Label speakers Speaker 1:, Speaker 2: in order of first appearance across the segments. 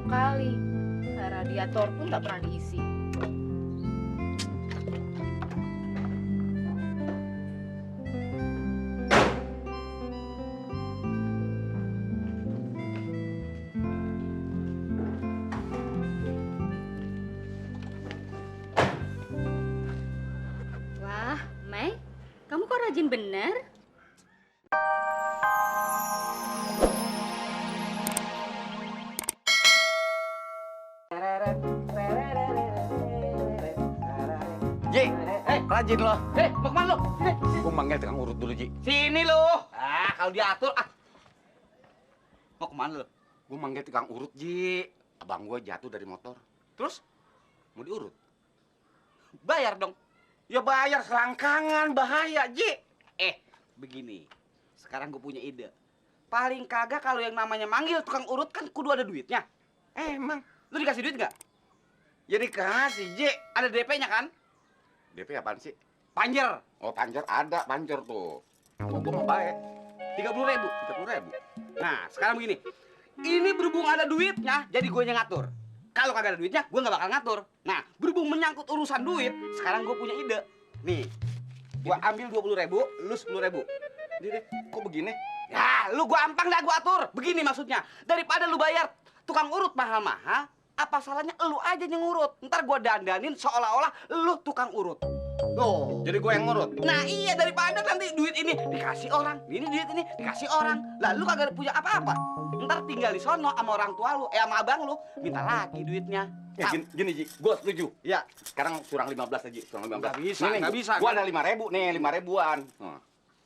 Speaker 1: kali. Radiator pun tak pernah diisi.
Speaker 2: Wah, Mei, kamu kok rajin bener?
Speaker 3: Ji, rajin lo.
Speaker 4: Mau kemana lo?
Speaker 3: Gue manggil tukang urut dulu, Ji.
Speaker 4: Sini lo. Kalau diatur, Mau kemana lo?
Speaker 3: Gue manggil tukang urut, Ji. Abang gue jatuh dari motor.
Speaker 4: Terus?
Speaker 3: Mau diurut.
Speaker 4: Bayar dong.
Speaker 3: Ya bayar selangkangan, bahaya, Ji.
Speaker 4: Begini. Sekarang gue punya ide. Paling kagak kalau yang namanya manggil tukang urut kan kudu ada duitnya.
Speaker 3: Emang?
Speaker 4: Lu dikasih duit nggak?
Speaker 3: Ya dikasih, Ji.
Speaker 4: Ada DP-nya kan?
Speaker 3: DP apaan sih?
Speaker 4: Panjer.
Speaker 3: Oh, panjer ada, panjer tuh. Oh, gue mau bayar.
Speaker 4: 30.000.
Speaker 3: 30.000.
Speaker 4: Nah, sekarang begini. Ini berhubung ada duitnya, jadi gue yang ngatur. Kalau kagak ada duitnya, gue nggak bakal ngatur. Nah, berhubung menyangkut urusan duit, sekarang gue punya ide. Nih, gue ambil 20.000, lu 10.000.
Speaker 3: Jadi, kok begini?
Speaker 4: Ya, lu gua ampang dah gua atur. Begini maksudnya. Daripada lu bayar tukang urut mahal-mahal, apa salahnya lu aja yang ngurut. Ntar gua dandanin seolah-olah lu tukang urut. Loh.
Speaker 3: Jadi gue yang ngurut.
Speaker 4: Nah iya, daripada nanti duit ini dikasih orang, duit ini dikasih orang. Lah lu kagak punya apa-apa. Ntar tinggal di sono sama orang tua lu, sama abang lu, minta lagi duitnya.
Speaker 3: Ya, gini, Ji. Gue setuju.
Speaker 4: Ya.
Speaker 3: Sekarang curang 15 aja, curang 15.
Speaker 4: Nggak bisa,
Speaker 3: Nih,
Speaker 4: nggak bisa.
Speaker 3: Gue ada 5.000 nih, 5.000-an.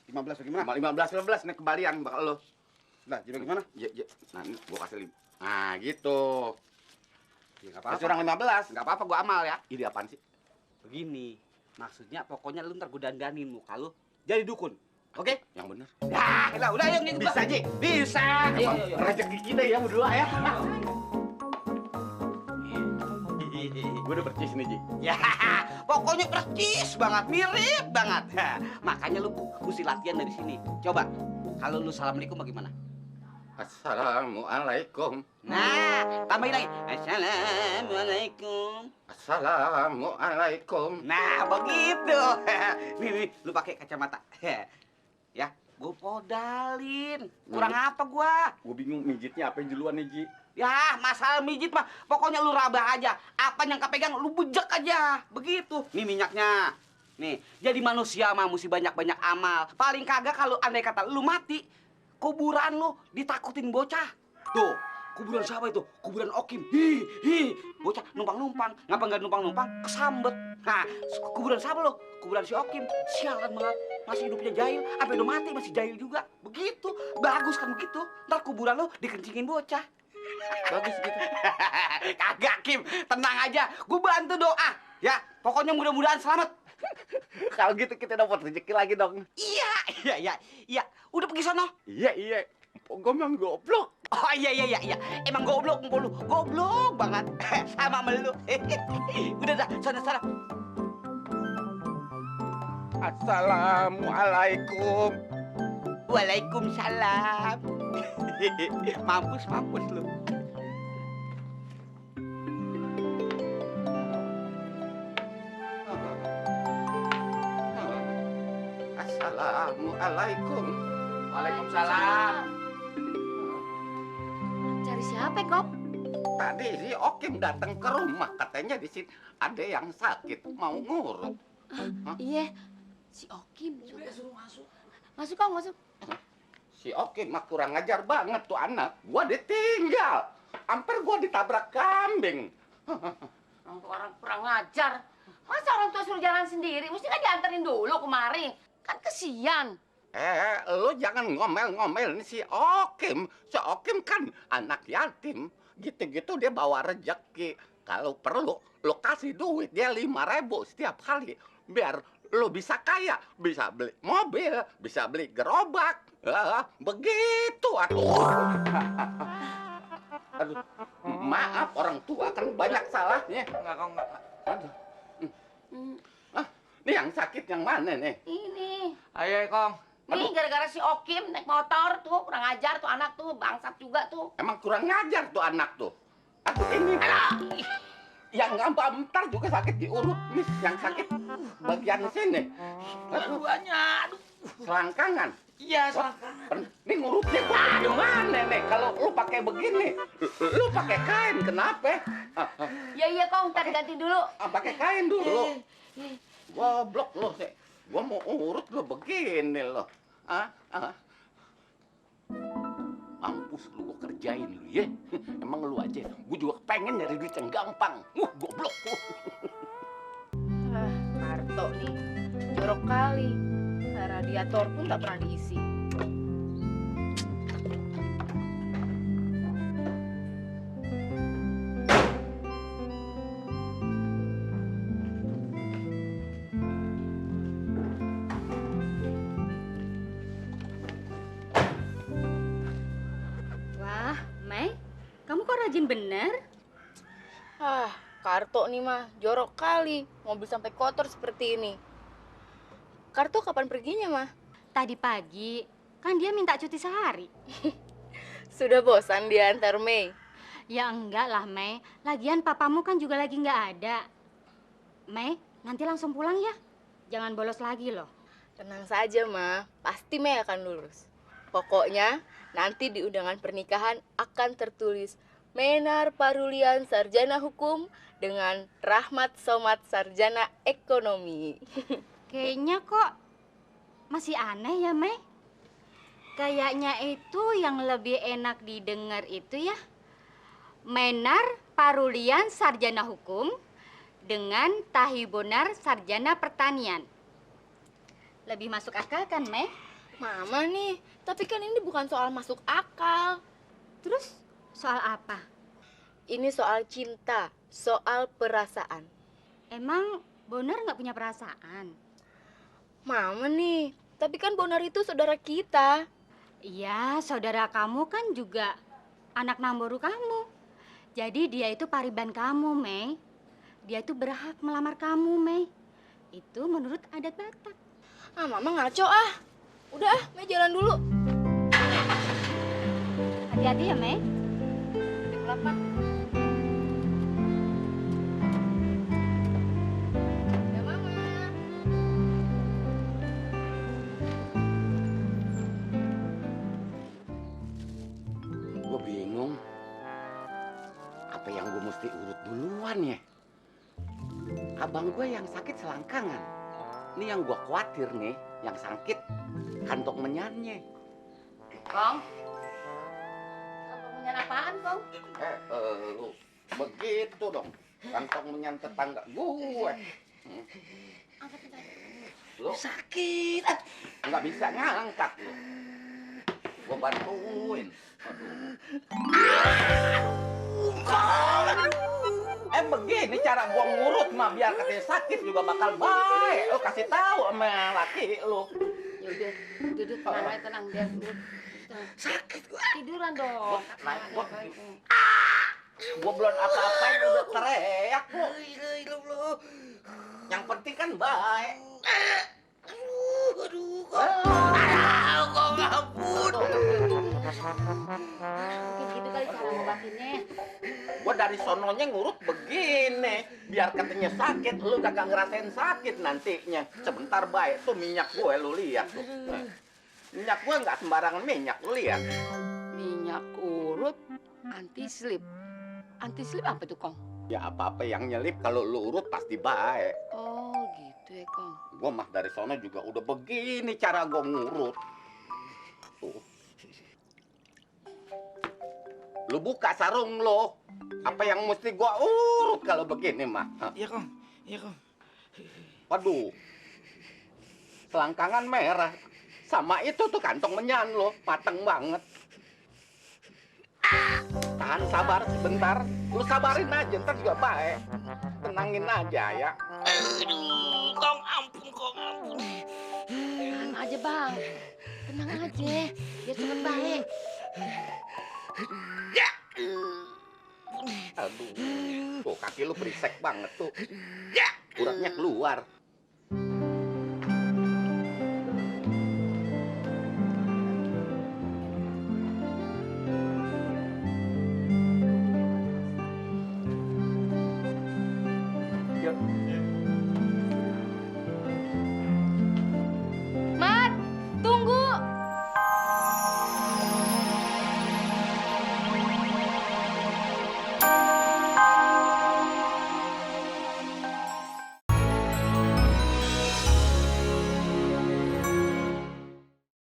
Speaker 4: 15 bagaimana?
Speaker 3: 15 nih kembalian bakal lo.
Speaker 4: Nah, jadi gimana?
Speaker 3: Ya. Nah, ini gue kasih 5. Nah, gitu.
Speaker 4: Ya enggak apa-apa.
Speaker 3: Curang 15.
Speaker 4: Enggak apa-apa gua amal ya.
Speaker 3: Ide apaan sih?
Speaker 4: Begini, maksudnya pokoknya lu ntar gua dandanin muka lu jadi dukun. Oke?
Speaker 3: Yang bener.
Speaker 4: Ya, lah udah yang
Speaker 3: Bisa, Ji.
Speaker 4: Bisa.
Speaker 3: Emang rezeki kita ya berdua ya. Gue udah percis nih, Ji.
Speaker 4: Ya, pokoknya percis banget, mirip banget. Makanya lu mesti latihan dari sini. Coba, kalau lu assalamualaikum bagaimana?
Speaker 3: Assalamualaikum.
Speaker 4: Nah, tambahin lagi. Assalamualaikum.
Speaker 3: Assalamualaikum.
Speaker 4: Nah, begitu. Nih, lu pakai kacamata. Ya, gua podalin. Kurang apa gua?
Speaker 3: Gue bingung mijitnya apa yang duluan nih, Ji.
Speaker 4: Ya, masalah mijit mah pokoknya lu rabah aja. Apa yang kepegang lu bejek aja. Begitu. Nih minyaknya. Nih, jadi manusia mah mesti banyak-banyak amal. Paling kagak kalau andai kata lu mati, kuburan lu ditakutin bocah. Tuh, kuburan siapa itu? Kuburan Okim. Hi. Bocah numpang-numpang. Ngapa nggak numpang-numpang? Kesambet. Nah, kuburan siapa lo? Kuburan si Okim. Sialan banget. Masih hidupnya jahil, sampai udah mati masih jahil juga. Begitu. Bagus kan begitu. Ntar kuburan lo dikencingin bocah.
Speaker 3: Bagus gitu.
Speaker 4: Kagak, Kim. Tenang aja. Gue bantu doa. Ya, pokoknya mudah-mudahan selamat.
Speaker 3: Kalau gitu kita dapat rezeki lagi dong.
Speaker 4: Iya. Udah pergi sono.
Speaker 3: Iya. Gue memang goblok.
Speaker 4: Oh iya. Emang goblok lu. Goblok banget. Sama sama lu. Udah dah, sana.
Speaker 3: Assalamualaikum.
Speaker 4: Waalaikumsalam. Mampus lu.
Speaker 3: Assalamualaikum.
Speaker 4: Waalaikumsalam.
Speaker 2: Cari siapa, Kok?
Speaker 3: Tadi si Okim datang ke rumah, katanya di sini ada yang sakit mau ngurut.
Speaker 2: Iya, si Okim. Udah suruh masuk. Masuk, Kong, masuk.
Speaker 3: Si Okim mah kurang ajar banget tuh anak. Gua ditinggal. Hampir gua ditabrak kambing.
Speaker 1: Orang kurang ngajar. Masa orang tua suruh jalan sendiri? Mesti kan dianterin dulu kemari. Kan kesian.
Speaker 3: Lo jangan ngomel-ngomel nih si Okim. Si Okim kan anak yatim. Gitu-gitu dia bawa rejeki. Kalau perlu, lo kasih duit dia 5.000 setiap kali. Biar lo bisa kaya. Bisa beli mobil, bisa beli gerobak. Begitu atuh. Aduh, maaf orang tua kan banyak salahnya.
Speaker 4: Enggak.
Speaker 3: Aduh. Nih yang sakit yang mana nih?
Speaker 1: Ini.
Speaker 4: Ayo, Kong.
Speaker 1: Nih gara-gara si Okim naik motor tuh kurang ajar tuh anak tuh bangsat juga tuh.
Speaker 3: Emang kurang ngajar tuh anak tuh. Aduh ini. Yang gampang ntar juga sakit diurut nih, yang sakit bagian sini.
Speaker 4: Dua-duanya, aduh.
Speaker 3: Selangkangan.
Speaker 4: Iya, selangkangan.
Speaker 3: Ini ngurutnya gua gimana nih kalau lu pakai begini? Lu pakai kain kenapa?
Speaker 1: Iya Kong, ntar ganti dulu.
Speaker 3: Pakai kain dulu. Goblok lu sih. Gua mau urut lu begini lo. Mampus lu gua kerjain lu ya. Emang lu aja. Gua juga pengen nyari duit yang gampang. Goblok lu.
Speaker 2: Karto nih, jorok kali. Radiator pun tak pernah diisi. Wah, Mei, kamu kok rajin bener? Karto nih mah, jorok kali. Mobil sampai kotor seperti ini. Karto kapan perginya, mah?
Speaker 5: Tadi pagi, kan dia minta cuti sehari.
Speaker 2: Sudah bosan diantar Mei.
Speaker 5: Ya enggak lah, Mei. Lagian papamu kan juga lagi nggak ada. Mei, nanti langsung pulang ya. Jangan bolos lagi loh.
Speaker 2: Tenang saja, Ma. Pasti Mei akan lulus. Pokoknya, nanti di undangan pernikahan akan tertulis Menar Parulian Sarjana Hukum dengan Rahmat Somad Sarjana Ekonomi.
Speaker 5: Kayaknya kok masih aneh ya, Mei. Kayaknya itu yang lebih enak didengar itu ya. Menar Parulian Sarjana Hukum dengan Tahibonar Sarjana Pertanian. Lebih masuk akal kan, Mei?
Speaker 2: Mama nih, tapi kan ini bukan soal masuk akal.
Speaker 5: Terus soal apa?
Speaker 2: Ini soal cinta, soal perasaan.
Speaker 5: Emang Bonar nggak punya perasaan?
Speaker 2: Mama nih, tapi kan Bonar itu saudara kita.
Speaker 5: Iya, saudara kamu kan juga anak namboru kamu. Jadi dia itu pariban kamu, Mei. Dia itu berhak melamar kamu, Mei. Itu menurut adat Batak.
Speaker 2: Mama ngaco ah. Udah, Mei jalan dulu.
Speaker 5: Hati-hati ya, Mei.
Speaker 2: Kenapa? Ya, Mama.
Speaker 3: Gue bingung. Apa yang gue mesti urut duluan ya? Abang gue yang sakit selangkangan. Ini yang gue khawatir nih, yang sakit kantong menyannya.
Speaker 1: Kong. Kantong menyan apaan, Kong?
Speaker 3: Lu begitu dong. Kantong menyan tetangga gue. Lu
Speaker 4: Sakit.
Speaker 3: nggak bisa ngangkat lu. Gue bantuin. Begini cara gua ngurut mah biar katanya sakit juga bakal baik. Lu kasih tahu sama laki lu.
Speaker 1: Ya udah, duduk tenang aja, tenang biar duduk.
Speaker 4: Sakit gua.
Speaker 1: Tiduran dong.
Speaker 3: Nah, gua belum apa-apain udah teriak lu. Yang penting kan baik.
Speaker 4: Aduh, kok ngampun.
Speaker 1: Mungkin gitu kali cara ngobatinnya.
Speaker 3: Gua dari sononya ngurut begini. Biar katanya sakit, lu kagak ngerasain sakit nantinya. Sebentar baik tuh minyak gue lu lihat tuh. Nah, minyak gue nggak sembarangan minyak lu lihat.
Speaker 1: Minyak urut anti slip. Anti slip apa tuh, Kong?
Speaker 3: Ya apa-apa yang nyelip kalau lu urut pasti baik.
Speaker 1: Oh, gitu ya, Kong.
Speaker 3: Gua mah dari sono juga udah begini cara gua ngurut. Tuh. Lu buka sarung lo. Apa yang mesti gua urut kalau begini mah? Hah?
Speaker 4: Iya, Kong. Iya, Kong.
Speaker 3: Waduh. Selangkangan merah. Sama itu tuh kantong menyan lo, mateng banget. Tahan sabar sebentar. Lu sabarin aja, ntar juga baik. Tenangin aja ya.
Speaker 4: Aduh, Kong ampun, Kong ampun.
Speaker 1: Tenang aja, Bang. Tenang aja. Biar cepet baik.
Speaker 3: Aduh, tuh kaki lu berisek banget tuh. Uratnya keluar.